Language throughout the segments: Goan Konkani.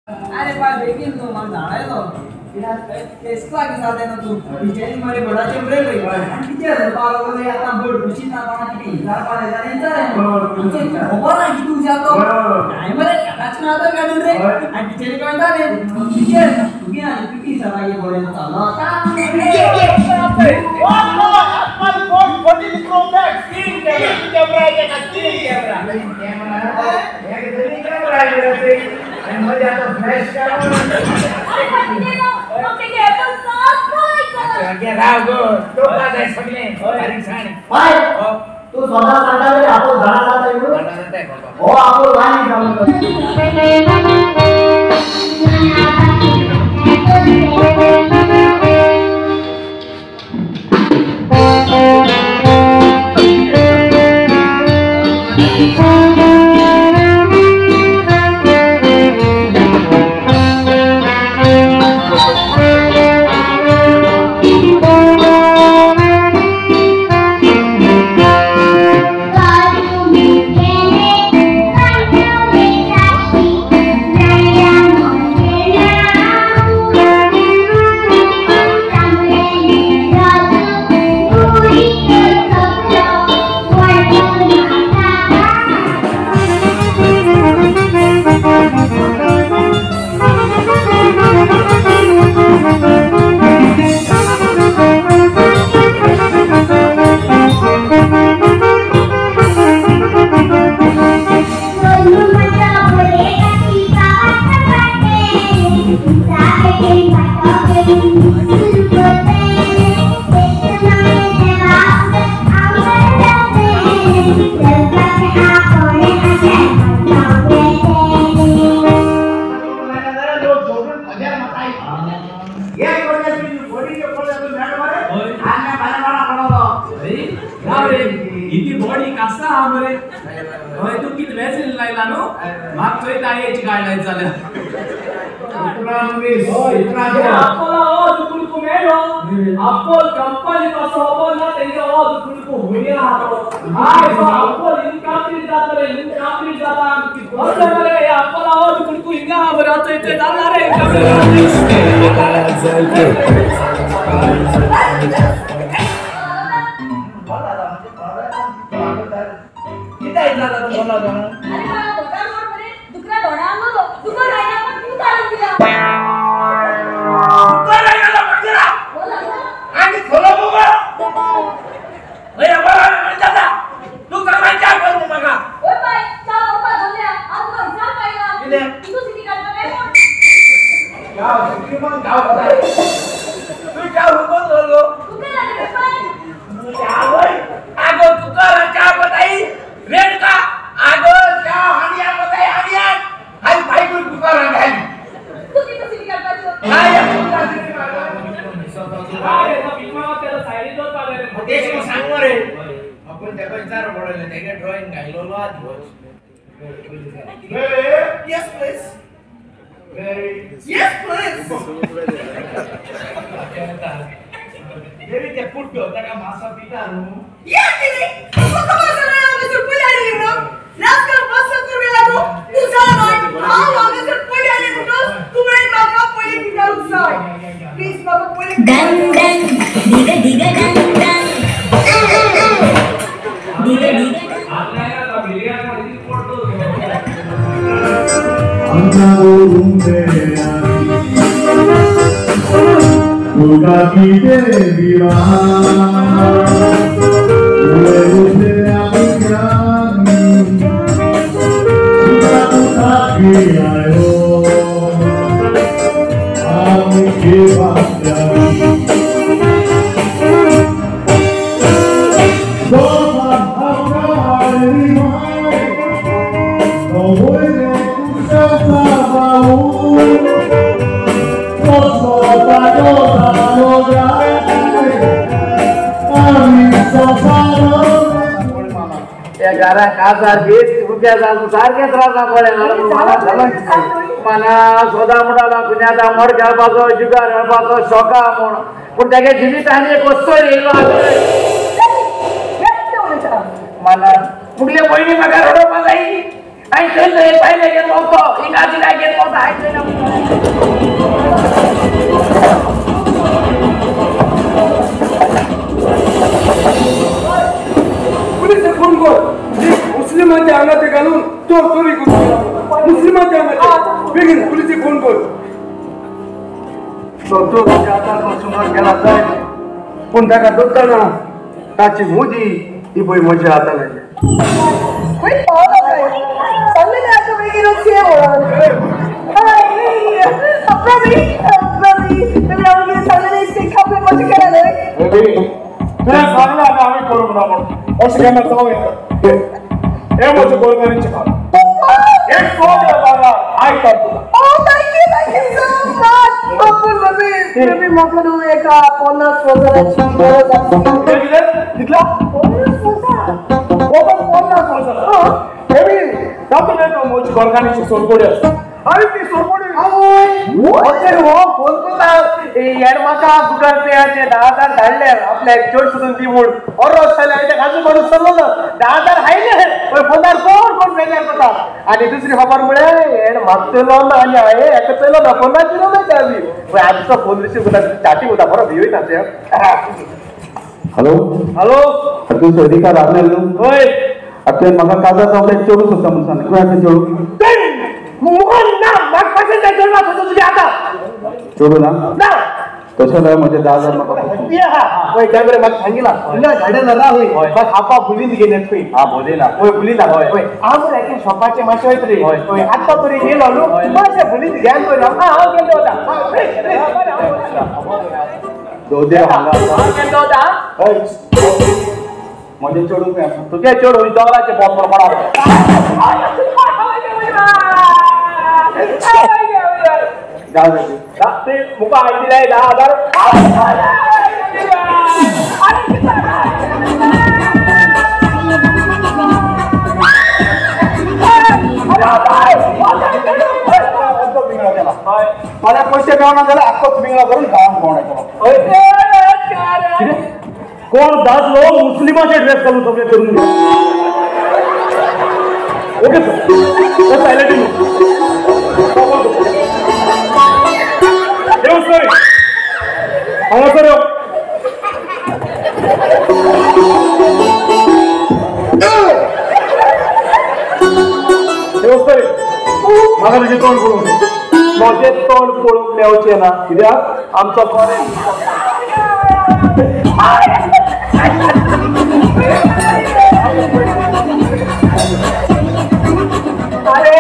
अरे पाय बेगीन न्हू म्हाका जाणायलो तेच लागीं जालें ना तूं टिचरीन मरे बडाचे ब्रेक रे आनी टिचर म्हणपाक लागलो रे आतां बोर्ड खुशीन ना कोणा कितें विचारपा जाय जाल्यार विचार खबर ना कितें विचारतो हांवें मरे एकाच आदार काडून रे आनी टिचरी कडेन जालें टिचर तुगे आनी पिटी सरागे बरें चालता तू स्वतः सांगता तरी आपण झाडा जाता हो आपण वाणी मुगले वहिनी म्हाका रडोवपा जाय. आनी थंय थंय पायले घेवन वता हिंगा तिला घेवन वता. तो तुज्या हातान सुमार गेला जायत पूण ताका दोत्ताना ताची मुदी ती पळय म्हज्या हातान आयली. खंय पावला खंय सांगलें आतां बेगीनच ये म्हणून. बेबी बेबी बेबी हांवें कितें सांगलें तें खापे कशें केलें न्हय? बेबी तुवें सांगलें आनी हांवें करूंक ना म्हणून अशें केन्ना जावं येता. हें म्हजें गोरगारीचें काम. एक सोड बाबा आयता तुका. Oh, thank you so much. Babu baby baby म्हाका न्हू एका 50 हजाराची गरज आसा. कितें कितल्या? 50,000. 50 हजार. बेबी तातूंत एक म्हजी गोरगारीची सोरपोडी आसा आनी ती सोरपोडी आवय हो फोन करता हेर म्हाका गुगल पेयाचे 10,000 धाडले आपल्याक चड सोदून दी म्हूण ओरोस जाल्यार हांवें काजू मारून सरलो 10,000 हायले पळय फोनार कोण कोण बेजार करता. आनी दुसरी खबर म्हळ्यार हेण मागतलो ना आनी हांवें हेका चयलो ना फोनाचेर उलयता आमी पळय आजचो फोन रिसीव करता चाटींग वता बरो भिवय ना ते. हॅलो हॅलो तूं सोयरीकार रावले न्हू? हय. आतां म्हाका काजार जावपाक एक चेडूं सोदता म्हूण सांगलें. खंय आसा चेडूं? मुखार ना म्हाका पयशे जाय चेडवाक सोदूं तुजें आतां. चेडूं ना? ना. तशें जाल्यार म्हजे 10,000 म्हाका. वय त्या बरें म्हाका सांगिला ना गार्डन राव म्हाका खावपा बुलीन गेले खंय. हा बोलिना. वय बुलिना. वय हांव मरे एके शॉपाचें मातशें वयता रे. वय आतां तरी येयलो न्हू मातशें बुलीन घेवन पळय हांव गेल्लो वता. दोदे हांगा हांव गेल्लो वता. म्हजें चेडूं खंय आसा? तुजें चेडूं दोंगराचें बोट पडपा. 10,000 मुका हाडून दिले 10,000. फाल्यां पयशे मेळना जाल्यार आख्खोच बिंगळो करून गांवांत भोंवडायतलो. कोण दादलो मुस्लिमाचे ड्रेस घालून सगळे करून. Okay sir. Silent. सर हांगासर यो. सर म्हाका तुजें तोंड पळोवंक. म्हजें तोंड पळोवंक मेवचें ना कित्याक? आमचो कॉलेज. अरे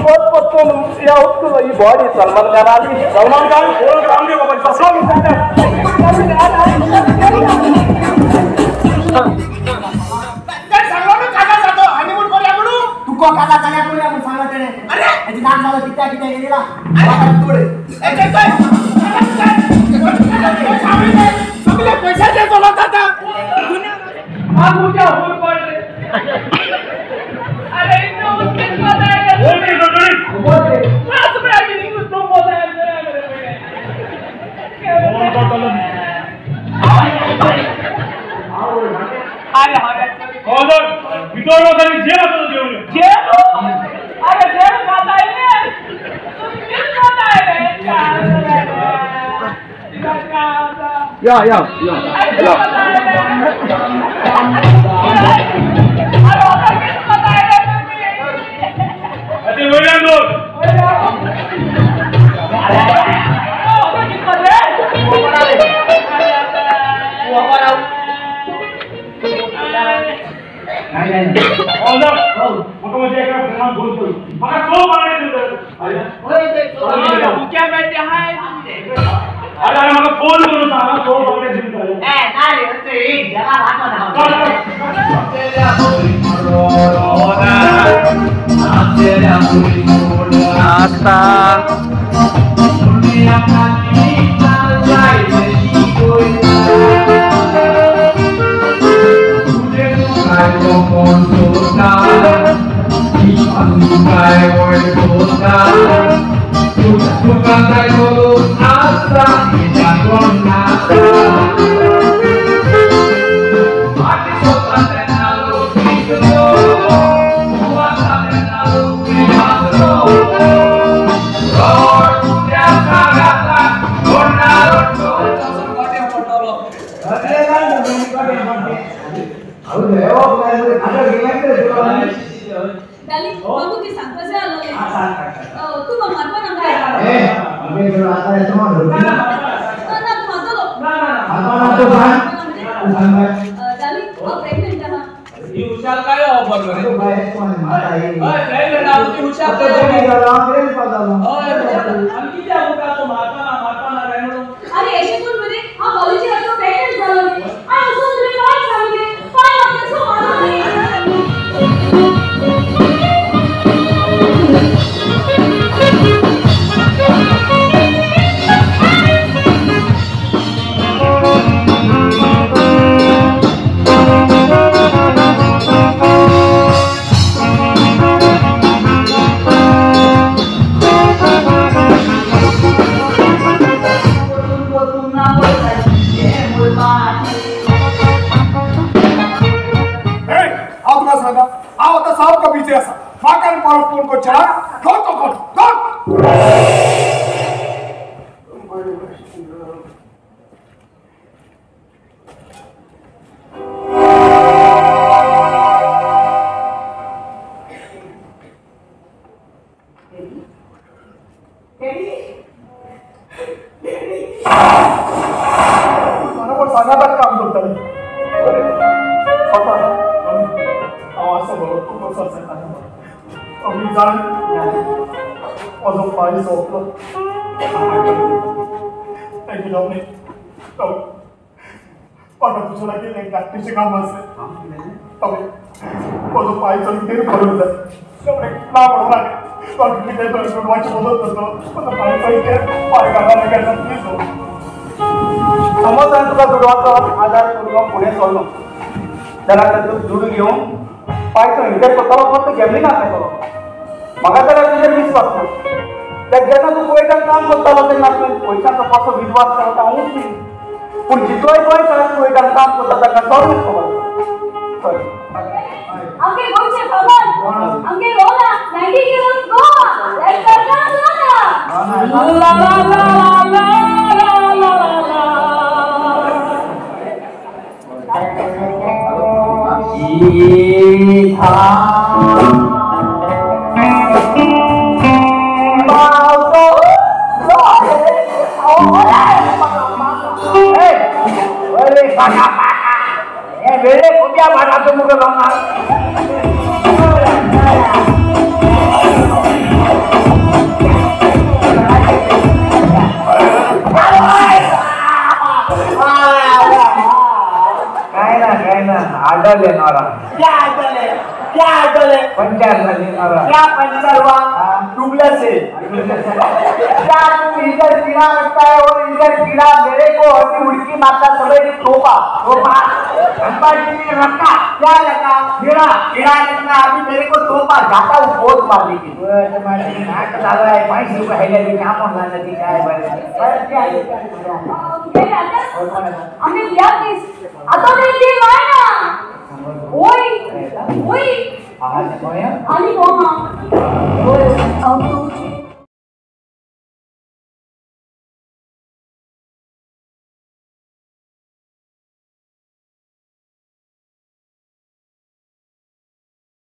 पोत या उठलो ही बॉडी सलमान खान आली. सलमान खान कोण रामदेव बाबा सगळो विचारता. तुका काजा जाल्या करूया म्हूण सांगला तेणें. हेजें नाक जालो कित्याक कित्याक येयला सगळे पैशाचे चलत आता. या या या या. फोन करून सांगा सो बांगडे दिवंक. तू मारपा नाका. ना तो सांग तू सांग बाय. डार्लिंग हांव प्रेग्नंट आहा. ही हुशार काय ऑफर मरे? हय प्रेग्नंट आहा ती हुशार काय? हय आमी कित्याक मुखार तो मारपाना मारपाना काय म्हणून? अरे अशें कोण मरे हांव कॉलेजीक आसतना प्रेग्नंट जालो न्ही आनी वचून तुवें वायट सांगलें पांय लागले सो मारलो न्ही. फोन को चला दौड़ तो दौड़ दौड़. बरोबर सांगात काम करताले हांव आसा बरो तूं कसो आसा? आमी जाण म्हजो पांय सोंपलो. Thank you डॉमनी. म्हाका तुज्या लागीं एक धाकटेशें काम आसलें. म्हजो पांय चलून करूंक जाय. ना म्हणूं नाका म्हाका कितें तरी दुडवाची मदत करतलो. म्हजो पांय चलून पांय घालून गेला प्लीज. समज हांवें तुका दुडवाचो आदार करूंक फुडें सरलो जाल्यार तातूंत दुडू घेवन पांय तो इंजर करतलो फक्त गॅमलिंगाक येतलो. म्हाका जाल्यार तुजेर विस्वास ना. जेन्ना तूं कुवेटान काम करतालो तेन्ना तुवें पयशांचो कसो विस्वास केलो तो हांवूच न्ही, पूण जितलोय गोंयकार कुवेटान काम करता ताका चडूच खबर आसा. आमगे गोंयचें खबर आमगे Goa 90 kilo Goa let's go Goa. ला ला ला ला ला ला ला आडल है नौरा. क्या आडल है? क्या आडल है? पंचर नौरा. क्या पंचर हुआ? ट्यूबलेस है. क्या तू इधर कीड़ा रखता है और इधर कीड़ा मेरे को अभी उड़की मारता समझ तोपा तोपा अंबाजी ने रखा. क्या रखा? कीड़ा कीड़ा रखना. अभी मेरे को तोपा जाता हूँ बहुत मारने की. नाक चालू आहे 5 रुपये हायला ती काम म्हणला ती काय बरं. आमगे बियातीस आतां तरी वायना. ओय ओय आनी कोण? हांव तुजी